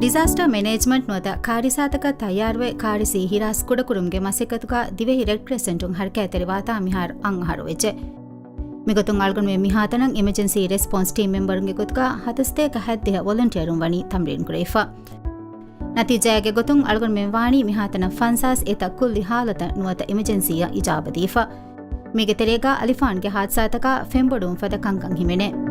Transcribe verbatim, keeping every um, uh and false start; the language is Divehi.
ޑިޒާސްޓަރ މެނޭޖްމަންޓް ނުވަތަ ކާރިސާތަކަށް ތައްޔާރުވެ، ކާރިސީ ހިރާސް ކުޑަކުރުމުގެ މަސައްކަތުގަ ދިވެހި ރެޑް ކްރެސެންޓުން ހަރަކާތްތެރިވާތާ މިހާރު އަށް އަހަރު ވެއްޖެ. މިގޮތުން އަޅުގަނޑުމެން މިހާތަނަށް އިމަޖެންސީ ރެސްޕޮންސް ޓީމް މެމްބަރުންގެ ގޮތުގަ ހަތަސް ސަތޭކަ ހަތްދިހަ ވޮލަންޓިއަރުން ވަނީ ތަމްރީން ކުރެވިފަ. ނަތީޖާގެ ގޮތުން އަޅުގަނޑުމެން ވާނީ މިހާތަނަށް ފަންސާސް އެތައް ކުއްލި ހާލަތަށް ނުވަތަ އިމަޖެންސީއަށް އިޖާބަ ދީފަ. މީގެ ތެރޭގަ އަލިފާންގެ ހާދިސާތަކާ ފެންބޮޑުވުން ފަދަ ކަންކަން ހިމެނޭ.